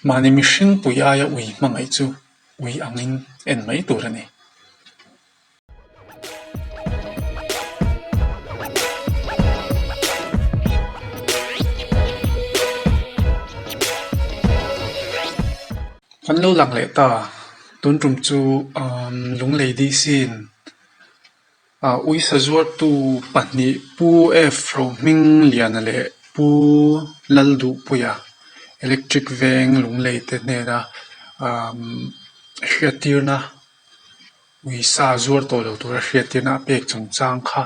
Mahni mihring pui aia ui hmangaih chu ui angin en mai tur a ni. Kan lo lang leh ta, tun tum chu Lunglei DC in Uisa zuartu pahnih Pu F Rohmingliana leh Pu Lalduhpuia Electric Veng Lunglei te hnena hriattirna uisa zuar tawh lo tura hriattirna a pek chungchang kha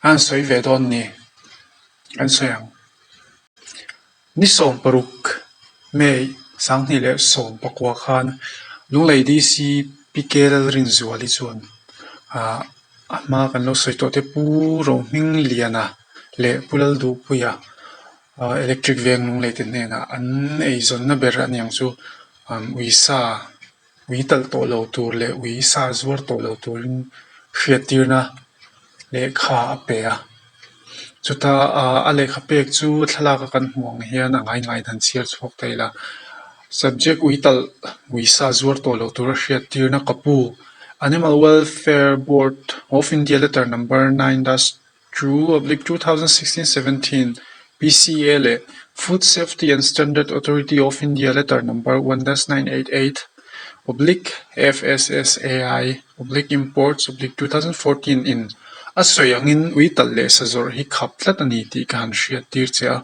an sawi ve dawn ni an sawi ang. Ni 16 May 2019 khan Lunglei DC Pi K Lalrinzuali chuan ah a hma kan lo sawi tawh te Pu Rohmingliana leh Pu Lalduhpuia ah electric veng Lunglei te hnenah an eizawnna ber a niang chu uisa Ui talh tawh lo tur leh ui sa zuar tawh lo turin hriattirna lehkha a pe a. Chuta a lehkha pek chu thlalak a kan hmuh ang hian a ngai ngaiin han chhiar chhuak ta ila. Subject ui talh ui sa zuar tawh lo tura hriattirna ka pu Animal Welfare Board of India letter number 9 dash 2/2016-17 PCA leh Food Safety and Standard Authority of India letter number 1-988/FSSAI/Imports/2014 in a sawi angin ui talh leh sa zawrh hi khap tlat a ni tih ka han hriat tir che a,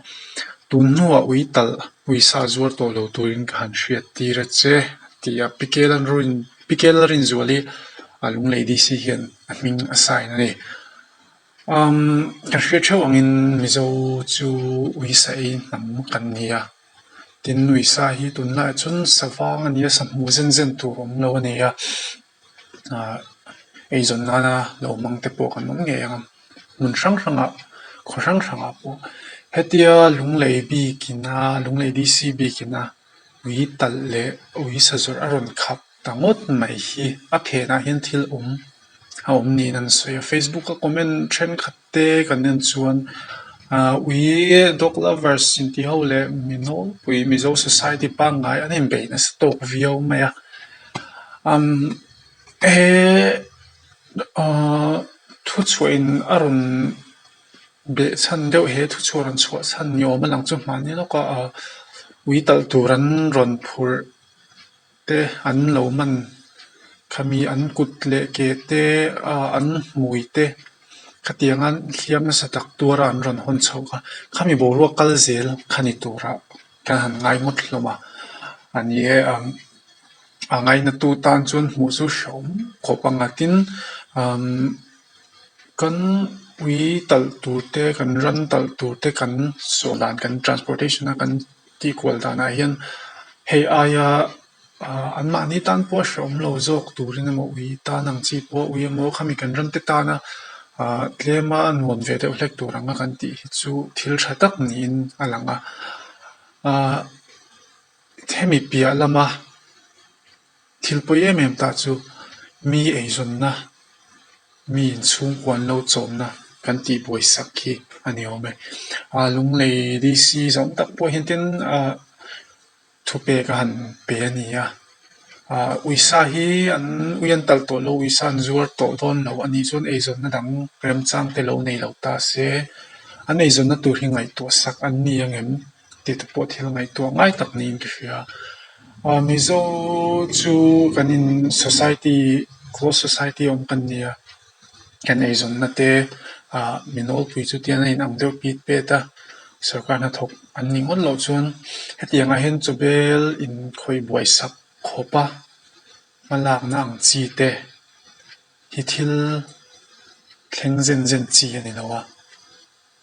tun hnuah ui talh ui sa zuar tawh lo turin ka han hriat tir a che ti a Pi Kel Rinzuali Lunglei DC hian a hming a sign a ni. Umm kan hriat theuh angin Mizo chu uisa ei hnam kan ni a, tin uisa hi tunlaiah chuan savang a ni a, sahmu zen zen tur awm lo a ni a, ah eizawn nana lo hmang te pawh kan awm ngei ang a, hmun hrang hrangah khaw hrang hrangah pawh hetia Lunglei bikin a Lunglei DC bikin a ui talh leh uisa zawrh a rawn khap. Ta ngawt mai hi a phenah hian thil awm a awm niin an sawi a facebook a comment thenkhat te kan en chuan ah ui dog lovers intih ho leh mi nawlpui mizo society pangngai an inbeih nasa tawk viau mai a umm he ahh thuchhuah in a rawn beh chhan deuh he thuchhuah rawn chhuah chhan ni awm a lang chu hmanni lawka ah ui talh tur an rawn phurh. Te an lo man khami an kut leh ke te ah an hmui te khatianga hliam nasa tak tuara an rawn hawn chhoh kha khami boruak kal zel kha ni turah kan han ngai ngawt hlawm a a ni e a ngaina tu tan chuan hmuh chu hrehawm khawp ang a tin umm kan ui talh tur te kan ran talh tur te kan sawh dan kan transportation a kan. Tihkual danah hian hei aia ah anmahni tan pawh a hrehawm lo zawk turin emaw ui tan ang chi pawh ui emaw khami kan ram te tana ah tlema nuam ve deuh hlek tur anga kan tih hi chu thil tha tak niin a lang a ah hemi piah lama thil pawi em em ta chu mi eizawnna. Mi inchhungkua an lo chawmna kan tih buaisak hi a ni awm e. Ah Lunglei DC zawng tak pawh hian tin ah thupek a han pe a ni a. Ah uisa hi an ui an talh tawh lo uisa an zuar tawh dawn lo a nih chuan eizawnna dang remchang te lo nei lo ta se an eizawnna tur hi ngaihtuah sak an ni ang em tih te pawh thil ngaihtuah ngai tak niin ka hria. Ah Mizo chu kan in society close society awm kan ni a kan eizawnna te ah mi nawlpui chu tiang a inang deuh pit pet a sorkar hnathawk an nih ngawt loh chuan hetiang ah hian chawbel inkhawih buai sak khawp a hmalakna ang chi te hi thil thleng zen zen chi a ni lo a.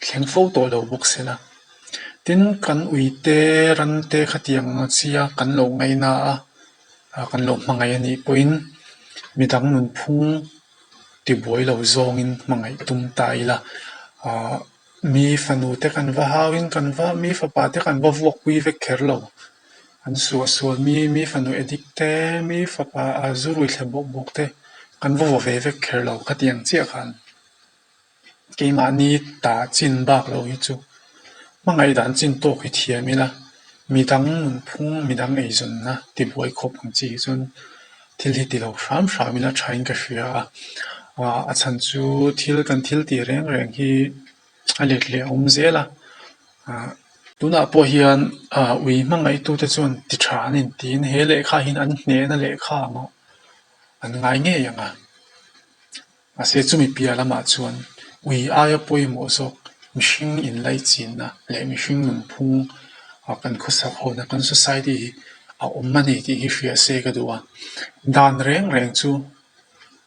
Thleng fo tawh lo bawk se la. Tin, kan uite rante khatiang ang chia kan lo ngaina a, kan lo hmangaih a nih pawhin midang nunphung tibuai lo zawngin hmangaih tum ta ila. Ahh mi fanu te kan va hauin kan va mi fapa te kan va vuakpui vek kher lo. An suahsual mi mi fanu addict te mi fapa zu rui thle bawk bawk te kan va vaw ve vek kher lo khatiang chiah khan. Keimahni ta chin bak lo hi chu hmangaih dan chin tawk hi thiam ila. Midang nunphung, midang eizawnna tibuai khawp ang chi hi chuan thil hi ti lo hram hram ila thain ka hria a. A chhan chu thil kan thil tih reng reng hi a let leh a awm zel a. Tunah pawh hian ui hmangaihtute chuan ti tha an intiin he lehkha hian an hnehna lehkha ang an ngai ngei ang a. Mahse chumi piah lamah chuan ui aia pawimawh zawk mihring inlaichinna leh mihring nunphung kan khawsak hona kan society hi a awm a ni tih hi hria se ka duh a. Dan reng reng chu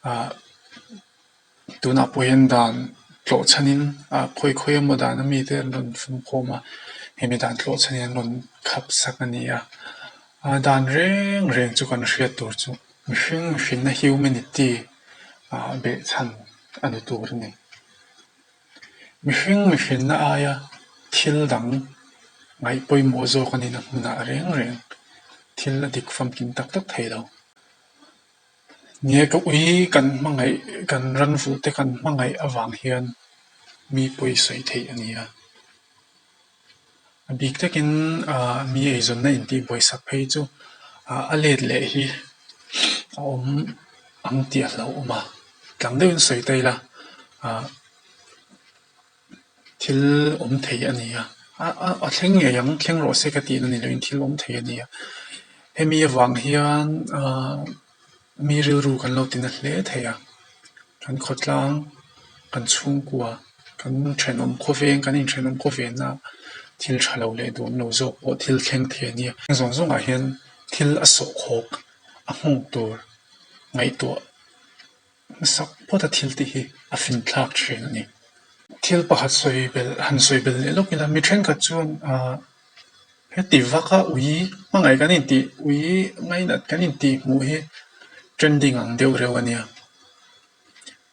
ah tunah pawh hian dan tlawh chhanin ah khawi khawi emaw dan a mite an rawn fumkhawm a, hemi dan tlawh chhanin an rawn khap sak a ni a. Ah dan reng reng chu kan hriat tur chu mihring mihrinna humanity ah behchhan a ni tur a ni. Mihring mihrinna aia thil dang ngaih pawimawh zawk a nihna hmunah reng reng thil a dik famkim tak tak thei lo. Nia ka ui kan hmangaih kan ran vulh te kan hmangaih avang hian mi pawi sawi theih a ni a. A bik takin ah mi eizawnna intihbuaisak phei chu ah a let leh hi a awm ang tih a hlauhawm a, tlang deuhin sawi ta ila ah thil awm thei a ni a, a thleng ngei ang thleng rawh se ka tihna ni loin thil awm thei a ni a, hemi avang hian ah mi rilru kan lo tina hle thei a, kan khawtlang kan chhungkua kan thenawm khawveng kan inthenawm khawvenna thil tha lo leh duhawm lo zawk pawh thil thleng thei a nia. Zawng zawngah hian thil a sawhkhawk a nghawng tur ngaihtuah hmasak phawt a thil tih hi a finthlak thin a ni. Thil pakhat sawi belh han sawi belh leh lawk ila mi thenkhat chuan ah heti vaka ui hmangaih kan intih ui ngainat kan intih hmuh hi trending ang deuh reuh a nia.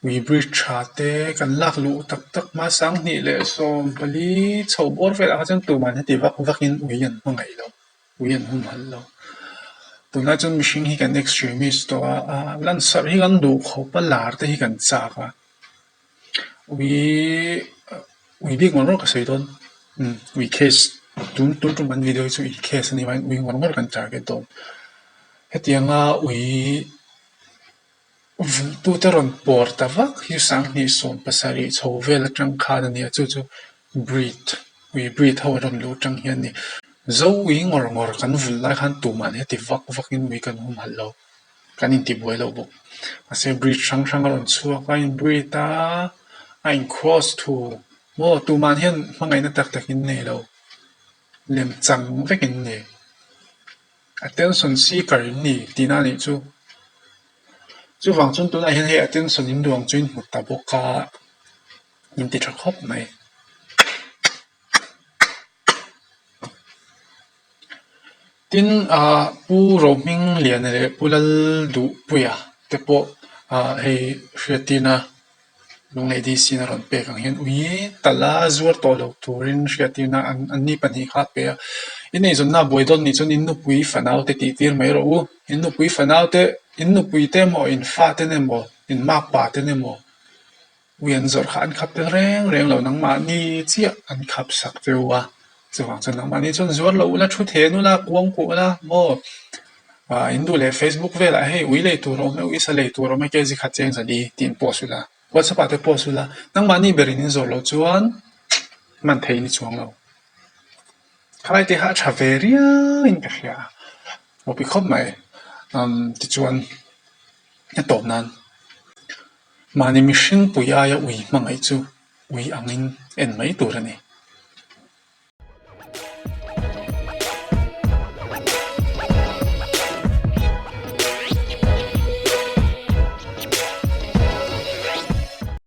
Ui bridge tha te kan lak luh tak tak hma 20 leh 14 chho bawr velah kha chuan tuman heti vak vakin ui an hmangaih lo. Ui an humhalh lo. Tunlai chuan mihring hi kan extremist tawh a, ah lansarh hi kan duh khawp a, lar te hi kan chak a. Ui ui bik ngawr ngawr ka sawi dawn. Umm ui case tun tun tum kan video hi chu ui case a ni vangin ui ngawr ngawr kan target dawn. Hetianga ui Vulhtute rawn pawr ta vak hi 2017 chho vel atang khan a ni a, chu chu breed, ui breed ho an rawn luh atang hian a ni. Zo ui ngawr ngawr kan vulh lai khan tumah heti vak vakin ui kan humhalh lo, kan intibuai lo bawk. Mahse breed hrang hrang a rawn chhuak a, in breed a, a in cross thu maw tumah hian hmangaihna tak takin nei lo, lemchang vekin nei. Attention seeker in ni tihna a nih chu. Chuvang chuan tunah hian hei attention in duang chu in hmu ta bawk a, in ti tha khawp mai. Tin ah Pu Rohmingliana leh Pu Lalduhpuia te pawh ah hei hriattirna Lunglei DC in a rawn pek ang hian ui tala zuar tawh lo turin hriattirna an anni pahnih kha a pe a. In eizawnna a buai dawn nih chuan in nupui fanau te tih tir mai rawh u. In nupui fanau te, in nupui te emaw, in fa ten emaw, in makpa ten emaw ui an zawrh kha an khap tel reng reng lo nangmahni chiah an khap sak cheu a. Chuvang chuan nangmahni chuan zuar lo ula, thu then ula, kuang kuah ula maw ah in duh leh Facebook velah hei ui lei tur a awm e, ui sa lei tur a awm e, kg khat cheng zali tiin post ula, WhatsApp ah te post ula, nangmahni berin in zawrh loh chuan hman thei ni chuang lo. Khalai te kha a tha ve riau in ka hria a, awpi khawp mai umm tichuan a tawp nan mahni mihring pui aia ui hmangaih chu ui angin en mai tur a ni.